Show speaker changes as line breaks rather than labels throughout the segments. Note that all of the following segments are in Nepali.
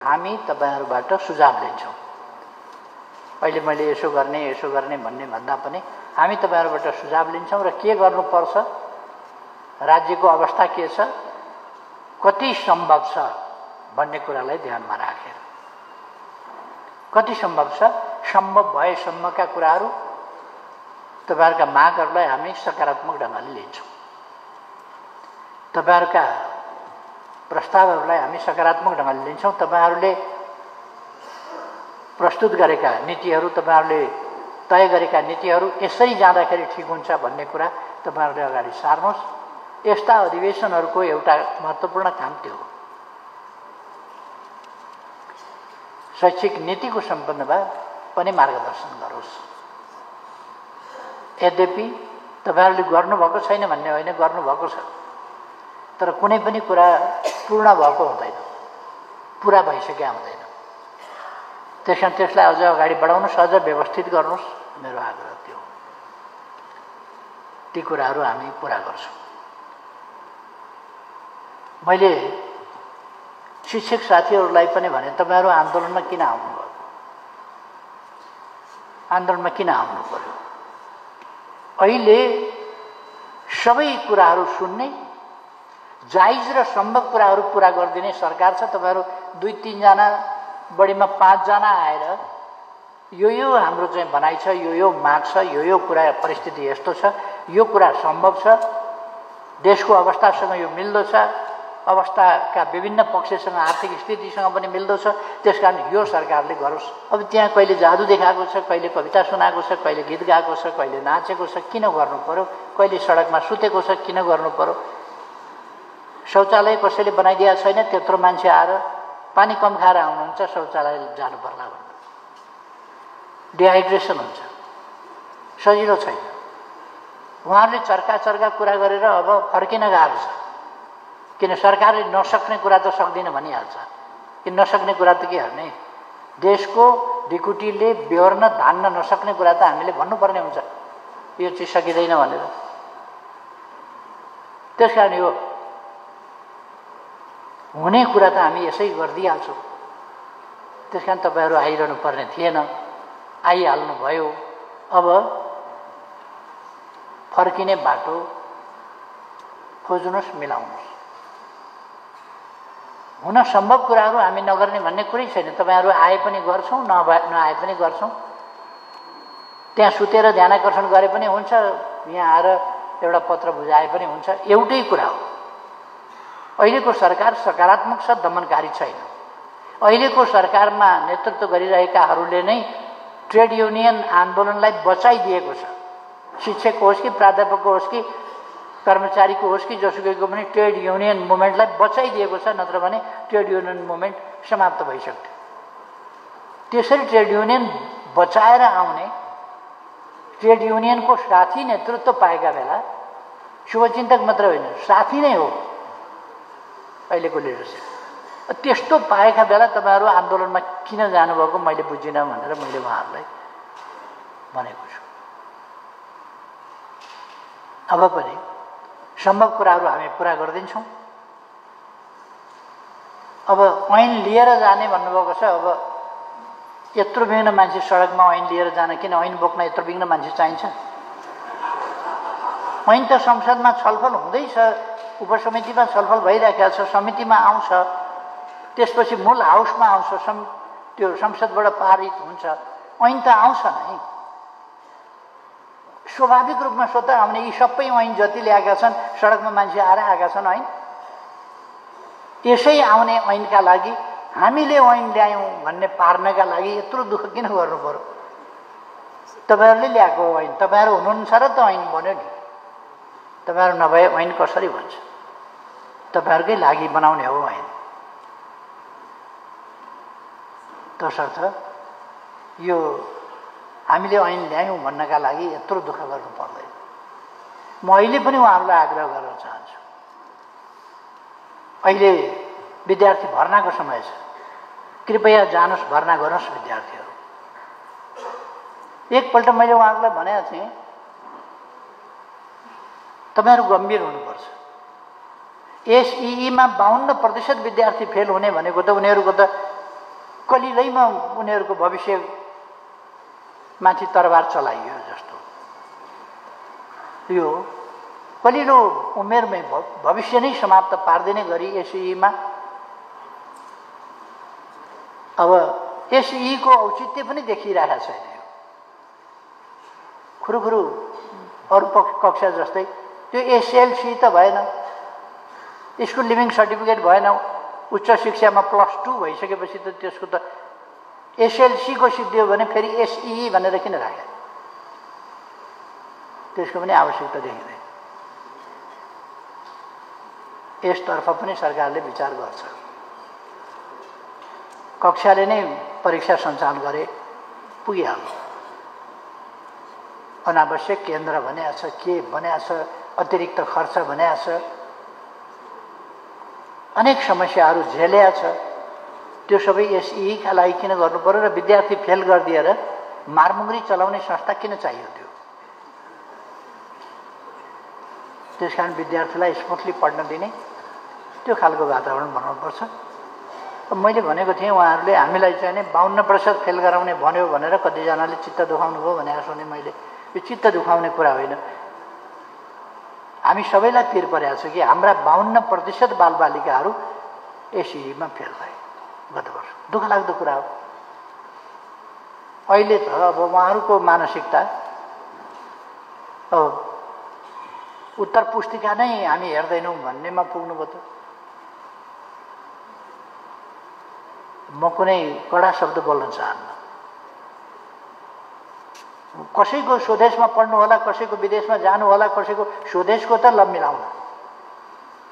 हामी तपाईहरुबाट सुझाव लिन्छौं। अहिले मैले यसो गर्ने भन्ने भन्दा पनि हामी तपाईहरुबाट सुझाव लिन्छौं र के गर्नुपर्छ, राज्यको अवस्था के छ, कति सम्भव छ भन्ने कुरालाई ध्यानमा राखेर, कति सम्भव छ, सम्भव भएसम्मका कुराहरू तपाईहरुका मागहरूलाई हामी सकारात्मक ढंगले लिन्छौं। तपाईहरुका प्रस्तावहरूलाई हामी सकारात्मक ढंगले लिन्छौं। तपाईहरुले प्रस्तुत गरेका नीतिहरू, तपाईहरुले तय गरेका नीतिहरू यसरी जाँदाखेरि ठीक हुन्छ भन्ने कुरा तपाईहरुले अगाडि सार्नुहोस्। यस्ता अधिवेशनहरूको एउटा महत्त्वपूर्ण काम त्यो हो। शैक्षिक नीतिको सम्बन्धमा पनि मार्गदर्शन गरोस्। यद्यपि तपाईहरुले गर्नुभएको छैन भन्ने होइन, गर्नुभएको छ, तर कुनै पनि कुरा पूर्ण भएको हुँदैन, पूरा भइसक्या हुँदैन। त्यसकारण त्यसलाई अझ अगाडि बढाउनुस्, अझ व्यवस्थित गर्नुस्, मेरो आग्रह त्यो हो। ती कुराहरू हामी पूरा गर्छौं। मैले शिक्षक साथीहरूलाई पनि भने, तपाईहरु आन्दोलनमा किन आउनुभयो, आन्दोलनमा किन आउनु पर्यो? अहिले सबै कुराहरू सुन्ने, जायज र सम्भव कुराहरू पूरा गरिदिने सरकार छ। तपाईहरु 2-3 जना, बढीमा 5 जना आएर यो हाम्रो चाहिँ भनाइ छ, यो माग छ, यो कुरा परिस्थिति यस्तो छ, यो कुरा सम्भव छ, देशको अवस्थासँग यो मिल्दो छ, अवस्थाका विभिन्न पक्षसँग आर्थिक स्थितिसँग पनि मिल्दो छ, त्यसकारण यो सरकारले गरोस्। अब त्यहाँ कहिले जादु देखाएको छ, कहिले कविता सुनाएको छ, कहिले गीत गाएको छ, कहिले नाचेको छ, किन गर्नु पर्यो? कहिले सडकमा सुतेको छ, किन गर्नु पर्यो? शौचालय कसैले बनाइदिएको छैन, त्यत्रो मान्छे आएर पानी कम खाएर आउनुहुन्छ, शौचालय जानु पर्ला भन्नु, डिहाइड्रेसन हुन्छ, सजिलो छैन। उहाँहरूले चर्का कुरा गरेर अब फर्किन गएको छ, किन सरकारले नसक्ने कुरा त सक्दिन भनिहाल्छ, कि नसक्ने कुरा त के गर्ने? देशको ढिकुटीले बेहोर्न धान्न नसक्ने कुरा त हामीले भन्नुपर्ने हुन्छ, यो चिज सकिँदैन भनेर। त्यसकारण यो हुने कुरा त हामी यसै गरिदिइहाल्छौँ। त्यसकारण तपाईहरु आइरहनु पर्ने थिएन, आइहाल्नु भयो। अब फर्किने बाटो खोज्नुस्, मिलाउनुस्। हुन सम्भव कुराहरू हामी नगर्ने भन्ने कुरै छैन। तपाईहरु आए पनि गर्छौं, नआए पनि गर्छौं। त्यहाँ सुतेर ध्यानाकर्षण गरे पनि हुन्छ, यहाँ आएर एउटा पत्र बुझाए पनि हुन्छ, एउटै कुरा हो। अहिलेको सरकार सकारात्मक छ, दमनकारी छैन। अहिलेको सरकारमा नेतृत्व गरिरहेकाहरूले नै ट्रेड युनियन आन्दोलनलाई बचाइदिएको छ। शिक्षकको होस् कि प्राध्यापकको होस् कि कर्मचारीको होस् कि जोसुकैको पनि ट्रेड युनियन मुभमेन्टलाई बचाइदिएको छ, नत्र भने ट्रेड युनियन मुभमेन्ट समाप्त भइसक्थ्यो। त्यसरी ट्रेड युनियन बचाएर आउने, ट्रेड युनियनको साथी नेतृत्व पाएका बेला शुभचिन्तक मात्र होइन, साथी नै हो अहिलेको लिडरसिप। त्यस्तो पाएका बेला तपाईहरु आन्दोलनमा किन जानुभएको मैले बुझिनँ भनेर मैले उहाँहरूलाई भनेको छु। अब पनि सम्भव कुराहरू हामी पूरा गरिदिन्छौँ। अब ऐन लिएर जाने भन्नुभएको छ। अब यत्रो बिघ्न मान्छे सडकमा ऐन लिएर जान, किन ऐन बोक्न यत्रो बिघ्न मान्छे चाहिन्छ? ऐन त संसदमा छलफल हुँदैछ, उपसमितिमा छलफल भइरहेको छ, समितिमा आउँछ, त्यसपछि मूल हाउसमा आउँछ, त्यो संसदबाट पारित हुन्छ, ऐन त आउँछ नै। स्वाभाविक रूपमा स्वतः आउने यी सबै ऐन जति ल्याएका छन्, सडकमा मान्छे आएर आएका छन् ऐन। यसै आउने ऐनका लागि हामीले ऐन ल्यायौँ भन्ने पार्नका लागि यत्रो दुःख किन गर्नु पर्यो? तपाईहरुले ल्याएको ऐन, तपाईहरु हुनुहुन्छ र त ऐन बन्यो नि। तपाईहरु नभए ऐन कसरी बन्छ? तपाईहरुकै लागि बनाउने हो ऐन। तसर्थ यो हामीले ऐन ल्यायौँ भन्नका लागि यत्रो दुःख गर्नु पर्दैन। म अहिले पनि उहाँहरूलाई आग्रह गर्न चाहन्छु, अहिले विद्यार्थी भर्नाको समय छ, कृपया जानुस्, भर्ना गर्नुस् विद्यार्थीहरू। एकपल्ट मैले उहाँहरूलाई भनेको थिएँ, तपाईहरु गम्भीर हुनुपर्छ। एसईईमा 52% विद्यार्थी फेल हुने भनेको त उनीहरूको त कलिलैमा उनीहरूको भविष्यमाथि तरबार चलाइयो जस्तो। यो कलिलो उमेरमै भविष्य नै समाप्त पार्दिने गरी एसईमा अब एसईको औचित्य पनि देखिरहेको छैन। खुरुखुरु अरू कक्षा जस्तै त्यो एसएलसी त भएन, स्कुल लिभिङ सर्टिफिकेट भएन, उच्च शिक्षामा +2 भइसकेपछि त त्यसको त एसएलसीको सिद्धियो भने फेरि एसई भनेर किन राखे? त्यसको पनि आवश्यकता देखिँदैन। यसतर्फ पनि सरकारले विचार गर्छ। कक्षाले नै परीक्षा सञ्चालन गरे पुगिहाल्यो। अनावश्यक केन्द्र भनेको छ, के भनेको छ, अतिरिक्त खर्च भनेको छ, अनेक समस्याहरू झेलेको छ। त्यो सबै एसईका लागि किन गर्नु पर्यो र विद्यार्थी फेल गरिदिएर मारमुङ्गरी चलाउने संस्था किन चाहियो त्यो? त्यसकारण विद्यार्थीलाई स्मुथली पढ्न दिने त्यो खालको वातावरण बनाउनुपर्छ। मैले भनेको थिएँ उहाँहरूले हामीलाई चाहिँ नि 52% फेल गराउने भन्यो भनेर कतिजनाले चित्त दुखाउनु भयो भनेर सुने मैले। यो चित्त दुखाउने कुरा होइन। हामी सबैलाई पिर परेको छ कि हाम्रा 52% बालबालिकाहरू एसईमा फेल भए गत वर्ष। दुःख लाग्दो कुरा हो। अहिले त अब उहाँहरूको मानसिकता अब उत्तर पुस्तिका नै हामी हेर्दैनौँ भन्नेमा पुग्नुभयो त। म कुनै कडा शब्द बोल्न चाहन्न। कसैको स्वदेशमा पढ्नु होला, कसैको विदेशमा जानु होला, कसैको स्वदेशको त ल मिलाउन।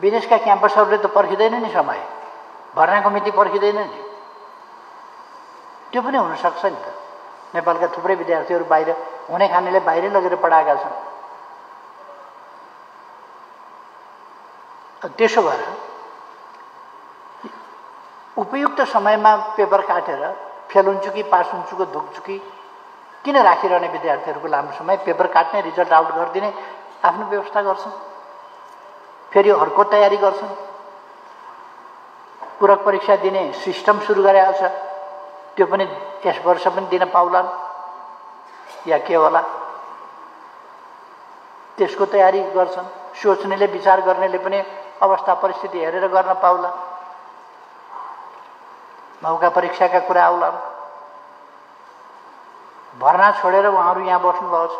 विदेशका क्याम्पसहरूले त पर्खिँदैन नि समय, भर्नाको मिति पर्खिँदैन नि। त्यो पनि हुनसक्छ नि त। नेपालका थुप्रै विद्यार्थीहरू बाहिर हुने खानेले बाहिरै लगेर पढाएका छन्। त्यसो भएर उपयुक्त समयमा पेपर काटेर फेल हुन्छु कि पास हुन्छु कि दुख्छु कि किन राखिरहने? विद्यार्थीहरूको लामो समय पेपर काट्ने, रिजल्ट आउट गरिदिने, आफ्नो व्यवस्था गर्छन्, फेरि अर्को तयारी गर्छन्। पूरक परीक्षा दिने सिस्टम सुरु गरेको छ, त्यो पनि यस वर्ष पनि दिन पाउलान् या के होला, त्यसको तयारी गर्छन्। सोच्नेले विचार गर्नेले पनि अवस्था परिस्थिति हेरेर गर्न पाउला। मौका परीक्षाका कुरा आउलान्। भर्ना छोडेर उहाँहरू यहाँ बस्नुभएको छ।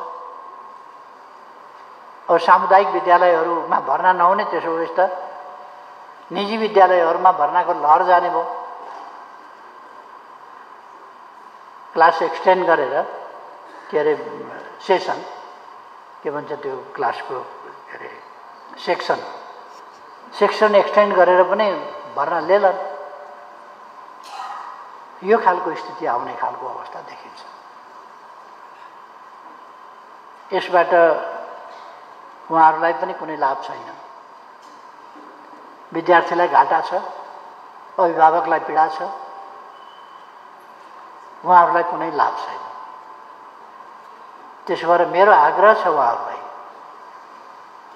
अब सामुदायिक विद्यालयहरूमा भर्ना नहुने, त्यसो भए त निजी विद्यालयहरूमा भर्नाको लहर जाने भयो। क्लास एक्सटेन्ड गरेर के अरे सेसन के भन्छ त्यो क्लासको के अरे सेक्सन एक्सटेन्ड गरेर पनि भर्ना लिएलान्। यो खालको स्थिति आउने खालको अवस्था देखिन्छ। यसबाट उहाँहरूलाई पनि कुनै लाभ छैन। विद्यार्थीलाई घाटा छ, अभिभावकलाई पीडा छ, उहाँहरूलाई कुनै लाभ छैन। त्यसो भएर मेरो आग्रह छ उहाँहरूलाई,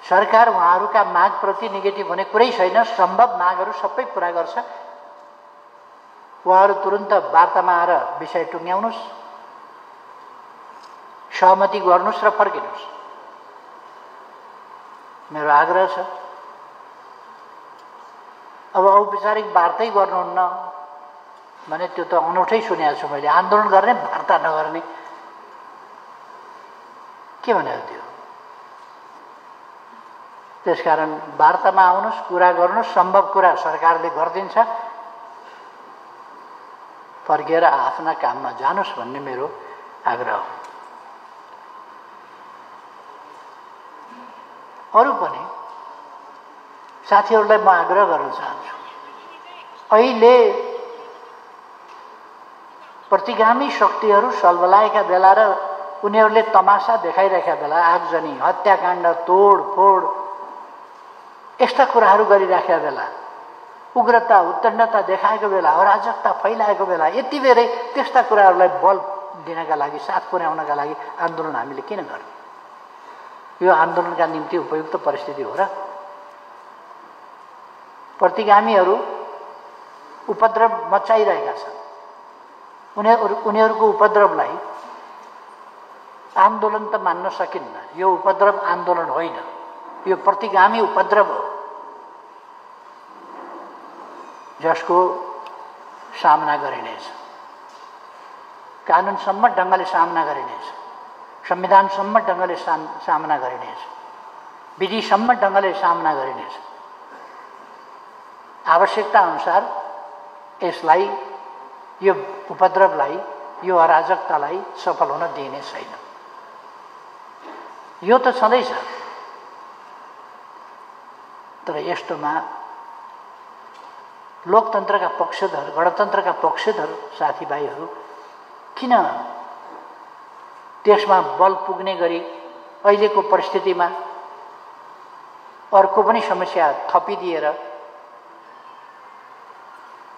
सरकार उहाँहरूका मागप्रति नेगेटिभ हुने कुरै छैन। सम्भव मागहरू सबै पुरा गर्छ। उहाँहरू तुरुन्त वार्तामा आएर विषय टुङ्ग्याउनुहोस्, सहमति गर्नुहोस् र फर्किनुहोस्। मेरो आग्रह छ। अब औपचारिक वार्तै गर्नुहुन्न भने त्यो त अनौठै सुनेको छु मैले। आन्दोलन गर्ने, वार्ता नगर्ने, के भनेको त्यो? त्यसकारण वार्तामा आउनुहोस्, कुरा गर्नुहोस्, सम्भव कुरा सरकारले गरिदिन्छ, फर्केर आफ्ना काममा जानुहोस् भन्ने मेरो आग्रह हो। अरू पनि साथीहरूलाई म आग्रह गर्न चाहन्छु, अहिले प्रतिगामी शक्तिहरू सलबलाएका बेला र उनीहरूले तमासा देखाइरहेका बेला, आगजनी, हत्याकाण्ड, तोडफोड यस्ता कुराहरू गरिराखेका बेला, उग्रता उत्तण्डता देखाएको बेला, अराजकता फैलाएको बेला, यति बेरै त्यस्ता कुराहरूलाई बल दिनका लागि, साथ पुर्याउनका लागि आन्दोलन हामीले किन गर्ने? यो आन्दोलनका निम्ति उपयुक्त परिस्थिति हो र? प्रतिगामीहरू उपद्रव मचाइरहेका छन्। उनीहरूको उपद्रवलाई आन्दोलन त मान्न सकिन्न। यो उपद्रव आन्दोलन होइन, यो प्रतिगामी उपद्रव हो जसको सामना गरिनेछ, कानुनसम्मत ढङ्गले सामना गरिनेछ, संविधानसम्मत ढङ्गले सामना गरिनेछ, विधिसम्मत ढङ्गले सामना गरिनेछ। आवश्यकता अनुसार यसलाई, यो उपद्रवलाई, यो अराजकतालाई सफल हुन दिइने छैन। यो त छँदैछ। तर यस्तोमा लोकतन्त्रका पक्षधर, गणतन्त्रका पक्षधर साथीभाइहरू किन त्यसमा बल पुग्ने गरी अहिलेको परिस्थितिमा अर्को पनि समस्या थपिदिएर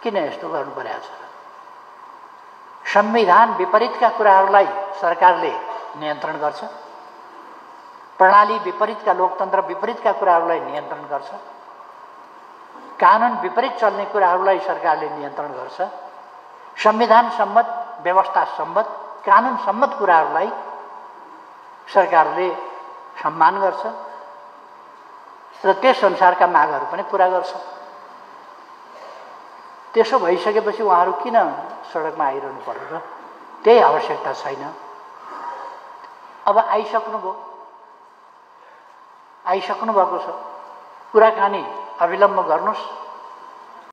किन यस्तो गर्नु परेको छ? संविधान विपरीतका कुराहरूलाई सरकारले नियन्त्रण गर्छ, प्रणाली विपरीतका, लोकतन्त्र विपरीतका कुराहरूलाई नियन्त्रण गर्छ, कानुन विपरीत चल्ने कुराहरूलाई सरकारले नियन्त्रण गर्छ, संविधान सम्मत, व्यवस्था सम्मत, कानुन सम्मत कुराहरूलाई सरकारले सम्मान गर्छ र त्यस अनुसारका मागहरू पनि पुरा गर्छ। त्यसो भइसकेपछि उहाँहरू किन सडकमा आइरहनु पर्यो र? त्यही आवश्यकता छैन। अब आइसक्नु भएको छ, कुराकानी अविलम्ब गर्नुहोस्।